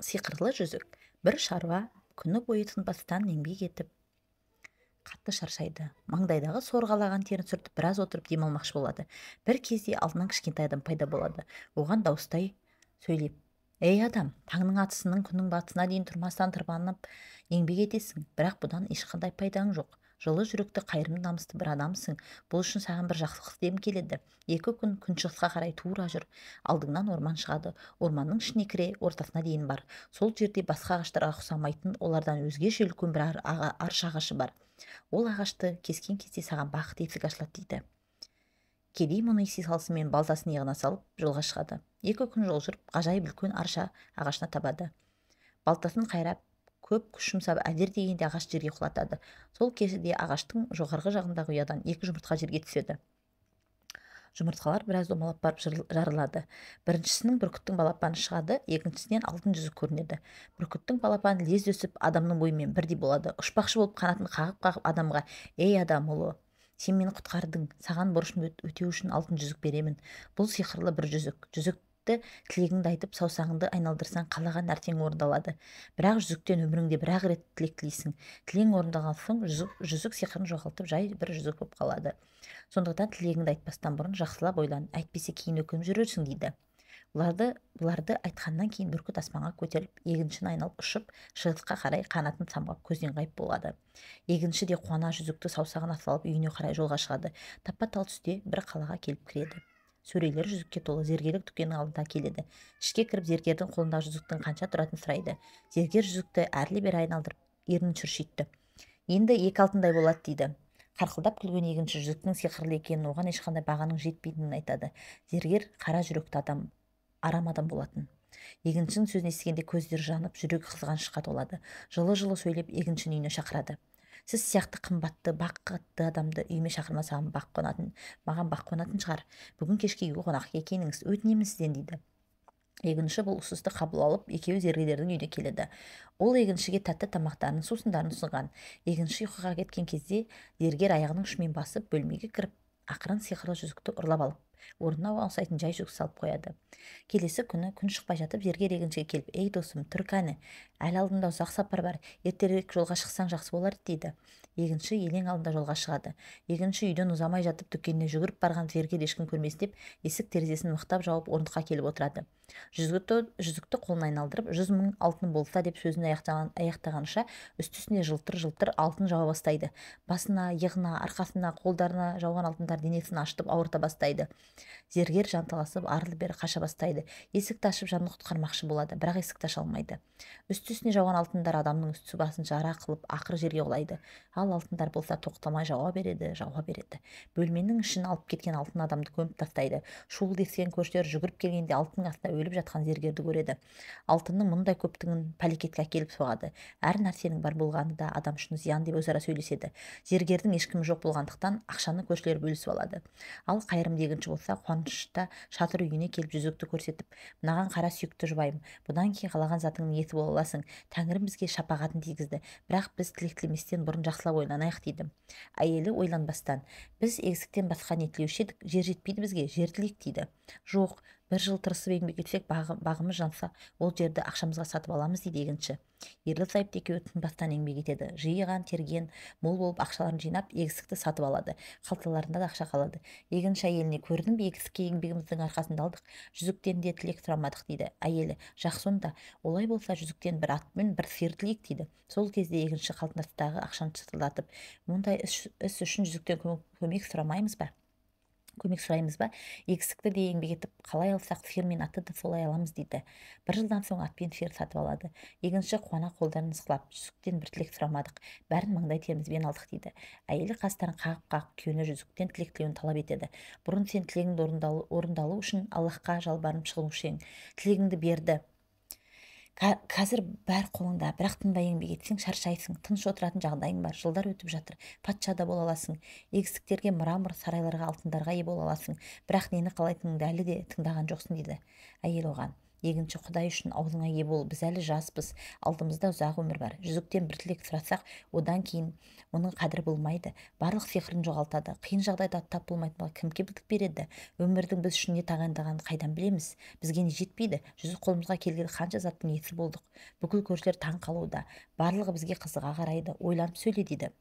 Сиқырлы жүзік. Бір шаруа күні бойы тынбастан еңбек етіп, қатты шаршайды. Маңдайдағы сорғалаған терін сүртіп, біраз отырып демалмақшы болады. Бір кезде алдынан кішкентай адам пайда болады. Оған дауыстай сөйлеп: «Ей, адам, таңның атысынан күннің батысына дейін тұрмастан тырбанып еңбек етесің, бірақ бұдан ешқандай пайдаң жоқ. Жылы жүректі, қайырымды, намысты бір адамсың. Бұл үшін саған бір жақсылық істегім келеді. 2 күн күншығысқа қарай тура жүр. Алдыңнан орман шығады. Орманның ішіне кіре, ортасына дейін бар. Сол жерде басқа ағаштарға ұқсамайтын, олардан өзгеше үлкен бір арша ағашы бар. Ол ағашты кескен кезде саған бақыт есігі ашылады», – дейді. Кедей мұны ести салысымен балтасын иығына салып, жолға шығады. 2 күн жол жүріп, ғажайып үлкен арша ағашына табады. Балтасын қайрап, көп күш жұмсап, әзер дегенде ағаш жерге құлатады. Сол кезде ағаштың жоғарғы жағындағы ұядан екі жұмыртқа жерге түседі. Жұмыртқалар біраз домалап барып жарылады. Біріншісінің бүркіттің балапаны шығады, екіншісінен алтын жүзік көрінеді. Бүркіттің балапаны лезде өсіп, адамның бойымен бірдей болады. Ұшпақшы болып қанатын қағып-қағып адамға: «Ей, адам ұлы, сен мені құтқардың. Саған борышымды өтеу үшін алтын жүзік беремін. Бұл сиқырлы бір жүзік. Жүзікті тілегіңді айтып, саусағыңды айналдырсаң, қалаған нәрсең орындалады. Бірақ жүзіктен өміріңде бір ақ рет тілек тілейсің. Тілегің орындалған соң, жүзік сиқырын жоғалтып, жай бір жүзік болып қалады. Сондықтан тілегіңді айтпастан бұрын жақсылап ойлан, әйтпесе кейін өкініп жүрерсің», – дейді. Бұларды айтқаннан кейін бүркіт аспанға көтеріліп, егіншіні айналып ұшып, шығысқа қарай қанатын самғап, көзден ғайып болады. Егінші де қуана жүзікті саусағына салып, үйіне қарай жолға шығады. Тапа тал түсте бір қалаға келіп кіреді. Сөрелері жүзікке толы зергерлік дүкеннің алдына келеді. Ішке кіріп, зергердің қолындағы жүзіктің қанша тұратынын сұрайды. Зергер жүзікті әрлі-бері айналдырып, ернін шүршитті: «Енді екі алтындай болады», – дейді. Қарқылдап күлген егінші жүзіктің сиқырлы екенін, оған ешқандай бағаның жетпейтінін айтады. Зергер қара жүректі адам, арам адам болатын. Егіншінің сөзін естігенде көздері жанып, жүрегі қызғанышқа толады. Жылы-жылы сөйлеп, егіншіні үйіне шақырады. «Сіз сияқты қымбатты, бақытты адамды үйіме шақырмасам, бақ қонатын, маған бақ қонатын шығар. Бүгін кешке үйге қонаққа келіңіз, өтінемін сізден», – дейді. Егінші бұл ұсынысты қабыл алып, екеуі зергерлердің үйіне келеді. Ол егіншіге тәтті тамақтарын, сусындарын ұсынған. Егінші ұйқыға кеткен кезде зергер аяғының ұшымен басып бөлмеге кіріп, ақырын сиқырлы жүзікті ұрлап алып, орнына оған ұқсайтын жай жүзік салып қояды. Келесі күні күн шықпай жатып зергер егіншіге келіп: «Ей, досым, тұр кәні, әлі алдында ұзақ сапар бар, ертерек жолға шықсаң, жақсы болар», – дейді. Егінші елең алдында жолға шығады. Егінші үйден ұзамай жатып дүкеніне жүгіріп барған зергер ешкім көрмесін деп, есік терезесін мықтап жауып, орындыққа келіп отырады. Жүзікті қолына айналдырып, «100 000 алтын болса» деп сөзін аяқтағанша үсті-үстіне жылтыр-жылтыр алтын жауа бастайды. Басына, иығына, арқасына, қолдарына жауған алтындар денесін ашытып, ауырта бастайды. Зергер жанталасып, арлы-бері қаша бастайды. Есікті ашып, жанын құтқармақшы болады, бірақ есікті аша алмайды. Үсті-үстіне жауған алтындар адамның үсті басын жара қылып, ақыры жерге құлайды. Ал алтындар болса тоқтамай жауа береді, жауа береді. Бөлменің ішін алып кеткен алтын адамды көміп тастайды. Шуылды естіген көршілер жүгіріп келгенде, алтынның астында өліп жатқан зергерді көреді. Алтынның мұндай көптігін пәлекетке әкеліп соғады. Әр нәрсенің бар болғаны да адам үшін зиян деп өзара сөйлеседі. Зергердің ешкімі жоқ болғандықтан, ақшаны көршілер бөлісіп алады. Ал қайырымды егінші болса, қуанышта шатыр үйіне келіп, жүзікті көрсетіп: «Мынаған қара, сүйікті жұбайым, бұдан кейін қалаған затыңның иесі бола аласың. Тәңірім бізге шапағатын тигізді, бірақ біз тілек тілеместен бұрын жақсылап ойланайық», – дейді. Әйелі ойланбастан: «Біз егістіктен басқа не тілеуші едік? Жер жетпейді бізге, жер тілейік», – дейді. «Жоқ, бір жыл тырысып еңбек етсек, бағымыз жанса, ол жерді ақшамызға сатып аламыз», – дейді егінші. ерлі зайыпты екеуі тынбастан еңбек етеді. Жиған терген мол болып, ақшаларын жинап, егістікті сатып алады. Қалталарында да ақша қалады. Егінші әйеліне: «Көрдің бе, егістікке еңбегіміздің арқасында алдық, жүзіктен де тілек сұрамадық», – дейді. Әйелі: «Жақсы онда, олай болса, жүзіктен бір ат пен бір сиыр тілейік», – дейді. Сол кезде егінші қалтасындағы ақшаны шытырдатып: «Мұндай іс үшін жүзіктен көмек сұрамаймыз ба, көмек сұраймыз ба? Егістікті де еңбек етіп қалай алсақ, сиыр мен атты да солай аламыз», – дейді. Бір жылдан соң ат пен сиыр сатып алады. Егінші қуана қолдарын ысқылап: «Жүзіктен бір тілек сұрамадық, бәрін маңдай терімізбен алдық», – дейді. Әйелі қастарын қағып-қағып, күйеуіне жүзіктен тілек тілеуін талап етеді. «Бұрын сен тілегіңді орындалу үшін Аллаһқа жалбарынып шығушы ең, тілегіңді берді. Қазір бәр қолыңда, бірақ тынбай еңбек етсең, шаршайсың, тыныш отыратын жағдайың бар. Жылдар өтіп жатыр, патша да бола аласың, егістіктерге, мрамор сарайларға, алтындарға ие бола аласың, бірақ нені қалайтыныңды әлі де тыңдаған жоқсың», – дейді. Әйел оған: Егінші: «Құдай үшін аузыңа ие бол, біз әлі жаспыз, алдымызда ұзақ өмір бар. Жүзіктен бір тілек сұрасақ, одан кейін оның қадірі болмайды, барлық сиқырын жоғалтады. Қиын жағдайда тап болмайтын кім кепілдік береді? Өмірдің біз үшін не тағайындағанын қайдан білеміз? Бізге не жетпейді? Жүзік қолымызға келгелі қанша заттың иесі болдық. Бүкіл көршілер таң қалуда, барлығы бізге қызыға қарайды. Ойланып сөйле», – дейді.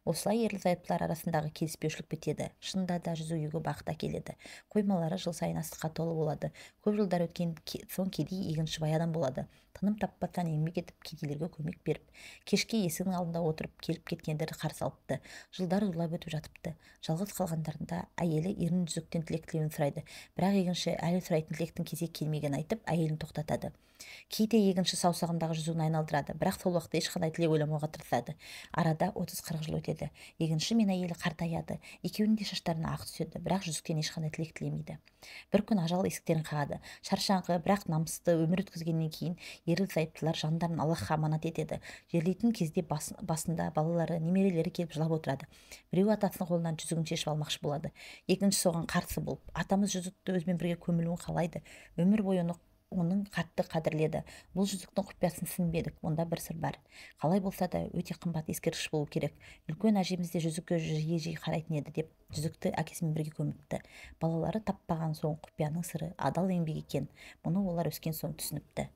Осылай ерлі зайыптылар арасындағы келіспеушілік бітеді. Шынында да, жүзік үйге бақыт әкеледі. Қоймалары жыл сайын астыққа толы болады. Көп жылдар өткен соң кедей егінші бай адам болады. Тыным таппастан еңбек етіп, кедейлерге көмек беріп, кешке есігінің алдында отырып, келіп кеткендерді қарсы алыпты. Жылдар зулап өтіп жатыпты. Жалғыз қалғандарында әйелі ерінің жүзіктен тілек тілеуін сұрайды. Бірақ егінші әлі сұрайтын тілектің кезегі келмегенін айтып, әйелін тоқтатады. Кейде егінші саусағындағы жүзігін айналдырады, бірақ сол уақытта ешқандай тілек ойламауға тырысады. Арада 30-40 жыл өтеді. Егінші мен әйелі қартаяды. Екеуінің де шаштарына ақ түседі, бірақ жүзіктен ешқандай тілек тілемейді. Бір күн ажал есіктерін қағады. Шаршаңқы, бірақ намысты өмір өткізгеннен кейін ерлі зайыптылар жандарын Аллахқа аманат етеді. Жерлейтін кезде басында балалары, немерелері келіп жылап отырады. Біреуі атасының қолынан жүзігін шешіп алмақшы болады. Екіншісі оған қарсы болып: «Атамыз жүзікті өзімен бірге көмілуін қалайды. Өмір бойы оны оның қатты қадірледі. Бұл жүзіктің құпиясын түсінбедік, онда бір сыр бар. Қалай болса да, өте қымбат ескерткіш болу керек. Үлкен әжеміз де жүзікке жиі-жиі қарайтын еді», – деп, жүзікті әкесімен бірге көміпті. Балалары таппаған соң, құпияның сыры адал еңбек екен. Мұны олар өскен соң түсініпті.